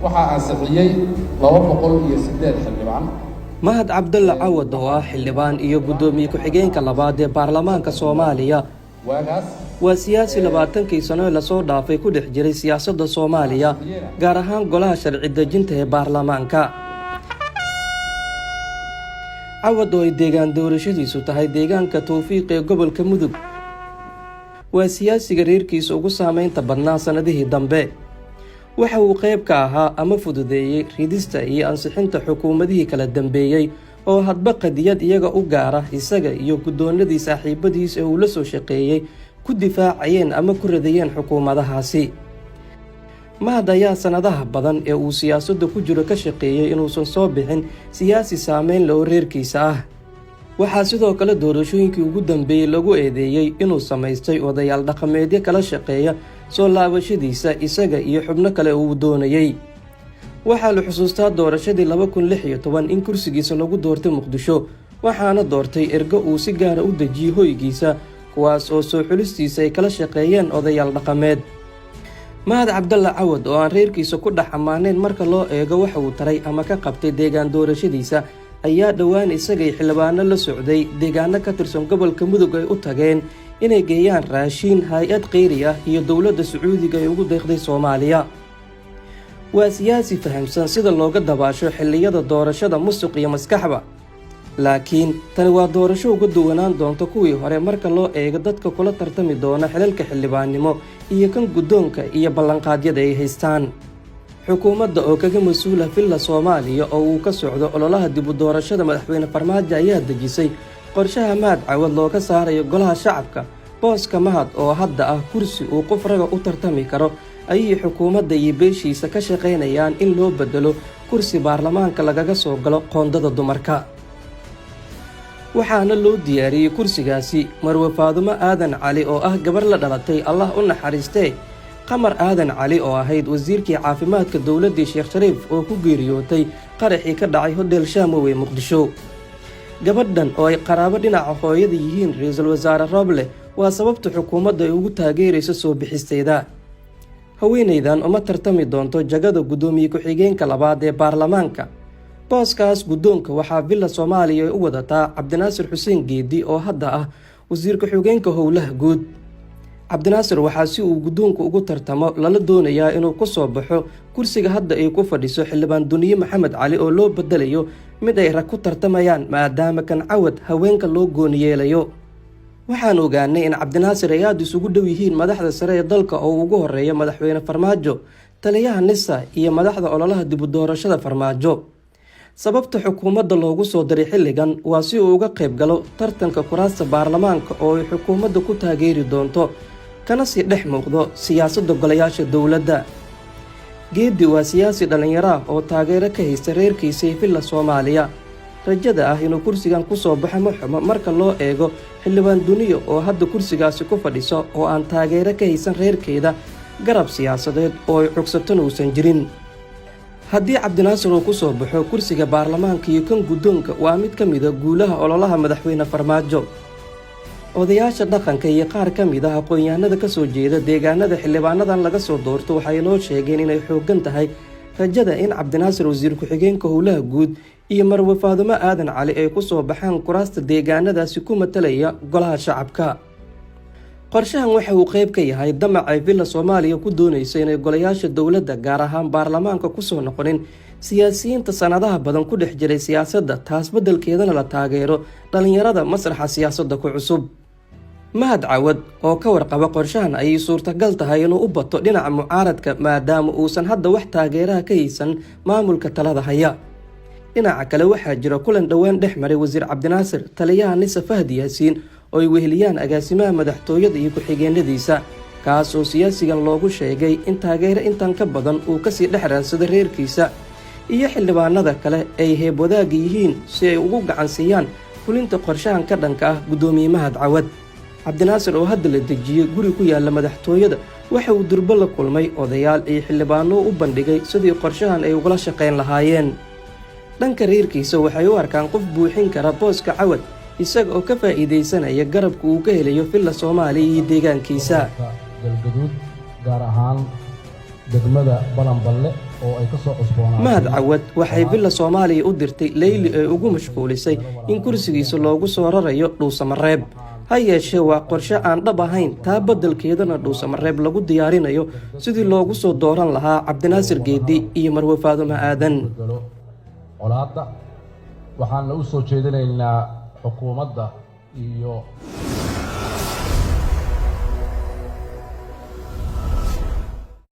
Waxaa ansixiyey 208 xildhibaan. Mahad Cabdalla Cawad oo ah xildhibaan iyo guddoomiye ku-xigeenka labaad ee baarlamaanka Soomaaliya waagaas waa siyaasi 20kii sano ee lasoo dhaafay ku dhex jiray siyaasadda Soomaaliya, gaar ahaan golaha sharci dejinta ee baarlamaanka. Cawad oo ay deegaan doorashadiisu tahay deegaanka Towfiiq ee gobolka Mudug waa siyaasiga reerkiisa ugu saameynta badnaa sannadihii dambe. Waxa uu qayb ka ahaa ama fududeeyey ridista iyo ansixinta xukuumadihii kala dambeeyey oo hadba qadiyad iyaga u gaara isaga iyo guddoonadii saaxiibadiis ee uu la soo shaqeeyey ku difaacayeen ama ku radayeen xukuumadahaasi. Mahad ayaa sannadaha badan ee uu siyaasadda ku jiro ka shaqeeyey inuusan soo bixin siyaasi saameyn leh oo reerkiisa ah. Waxaa sidoo kale doorashooyinkii ugu dambeeyey lagu eedeeyey inuu samaystay odayaal dhaqameedyo kala shaqeeya soo laabashadiisa isaga iyo xubno kale uu doonayey. Waxaa la xusuustaa doorashadii 2016 in kursigiisa lagu doortay Muqdisho, waxaana doortay ergo uu si gaara u dejiyey hoygiisa, kuwaas oo soo xulistiisa ay kala shaqeeyeen odayaal dhaqameed. Mahad Cabdalla Cawad oo aan reerkiisa ku dhex ammaanayn marka loo eego waxa uu taray ama ka qabtay deegaan doorashadiisa ayaa dhowaan isagay xildhibaano la socday deegaano ka tirsan gobolka Mudug ay u tageen inay geeyaan raashiin hay-ad kheyri ah iyo dowladda Sacuudiga ay ugu deeqday Soomaaliya. Waa siyaasi fahamsan sida looga dabaasho xilliyada doorashada musuq iyo maskaxba, laakiin tani waa doorasho uga duwanaan doonto kuwii hore marka loo eego dadka kula tartami doona xilalka xildhibaannimo iyo kan guddoonka iyo ballanqaadyada ay haystaan. Xukuumadda oo kaga mas-uula Villa Soomaaliya oo uu ka socdo ololaha dib u doorashada madaxweyne Farmaajo ayaa dejisay qorshaha Mahad Cawad looga saarayo golaha shacabka. Booska Mahad oo hadda ah kursi uu qof raga u tartami karo ayay xukuumadda iyo beeshiisa ka shaqaynayaan in loo bedelo kursi baarlamaanka lagaga soo galo qoondada dumarka, waxaana loo diyaariyey kursigaasi Marwe Faadumo Aadan Cali oo ah gabar la dhalatay, Allah u naxariistee, Qamar Aadan Cali oo ahayd wasiirkii caafimaadka dowladdii Sheekh Shariif oo ku geeriyootay qaraxii ka dhacay Hodheel Shaamow ee Muqdisho. Gabadhan oo ay qaraabo dhinaca hooyada yihiin ra-iisul wasaare Rooble waa sababta xukuumadda ay ugu taageerayso soo bixisteeda. Haweenaydan uma tartami doonto jagada guddoomiye ku-xigeenka labaad ee baarlamaanka. Booskaas guddoonka waxaa Villa Soomaaliya ay u wadataa Cabdinaasir Xuseen Geedi oo hadda ah wasiir ku-xigeenka howlaha guud. Cabdinaasir waxaa si uu guddoonka ugu tartamo lala doonayaa inuu ku soo baxo kursiga hadda ay ku fadhiso xildhibaan Duniye Maxamed Cali oo loo bedelayo mid ay rag ku tartamayaan, maadaama kan Cawad haweenka loo gooni yeelayo. Waxaan ogaanay in Cabdinaasir ay aada isugu dhow yihiin madaxda sare ee dalka oo ugu horeeya madaxweyne Farmaajo, taliyaha NISA iyo madaxda ololaha dib u doorashada Farmaajo. Sababta xukuumadda loogu soo diray xilligan waa si uu uga qayb galo tartanka kuraasta baarlamaanka oo ay xukuumadda ku taageeri doonto, kana sii dhex muuqdo siyaasadda golayaasha dowladda. Geeddi waa siyaasi dhallinyaro ah oo taageero ka haysta reerkiisa iyo Villa Soomaaliya. Rajada ah inuu kursigan ku soo baxo ma xumo marka loo eego xildhibaan Duniyo oo hadda kursigaasi ku fadhiso oo aan taageero ka haysan reerkeeda, garab siyaasadeed oo ay xogsatona uusan jirin. Haddii Cabdinaasir uu ku soo baxo kursiga baarlamaanka iyo kan guddoonka, waa mid ka mida guulaha ololaha madaxweyne Farmaajo. Odayaasha dhaqanka iyo qaar ka mid ah aqoon-yahanada ka soo jeeda deegaanada xildhibaanadan laga soo doorto waxay noo sheegeen inay xooggan tahay rajada in Cabdinaasir, wasiir ku-xigeenka howlaha guud, iyo Marwe Faadumo Aadan Cali ay ku soo baxaan kuraasta deegaanadaasi ku matalaya golaha shacabka. Qorshahan waxa uu qayb ka yahay damac ay Villa Soomaaliya ku doonayso inay golayaasha dowladda, gaar ahaan baarlamaanka, kusoo noqonin siyaasiyiinta sanadaha badan ku dhex jiray siyaasadda, taas beddelkeedana la taageero dhallinyarada masraxa siyaasadda ku cusub. Mahad Cawad oo ka warqaba qorshahan ayay suurtagal tahay inuu u bato dhinaca mucaaradka, maadaama uusan hadda wax taageeraha ka haysan maamulka talada haya. Dhinaca kale, waxaa jira kulan dhowaan dhex maray wasiir Cabdinaasir, taliyaha NISA Fahdi Yaasiin oo ay weheliyaan agaasimaha madaxtooyada iyo ku-xigeenadiisa, kaas oo siyaasigan loogu sheegay in taageero intan ka badan uu kasii dhex raadsado reerkiisa iyo xildhibaanada kale ay heeb wadaagga yihiin si ay ugu gacan siiyaan fulinta qorshahan ka dhanka ah guddoomiye Mahad Cawad. Cabdinaasir oo hadda la dejiyey guri ku yaala madaxtooyada waxa uu durbo la kulmay odayaal iyo xildhibaano u bandhigay sidii qorshahan ay ugula shaqayn lahaayeen. Dhanka reerkiisa waxay u arkaan qof buuxin kara booska Cawad, isaga oo ka faa'iidaysanaya garabka uu ka helayo Villa Soomaaliya iyo deegaankiisa. Galgaduud, gaar ahaan Degmada Balanballe oo ay ka soo cusboonaatay. Mahad Cawad waxay Villa Soomaaliya u dirtay Leyli ee ugu mashquulisay in kursigiisa loogu soo rarayo Dhuusamareeb. Ha yeeshee, waa qorshe aan dhab ahayn, taa beddelkeedana Dhuusamareeb lagu diyaarinayo sidii loogu soo dooran lahaa Cabdinaasir Geedi iyo Marwe Faadumo Aadan. Galo colaadda, waxaana u soo jeedinaynaa xukuumadda iyo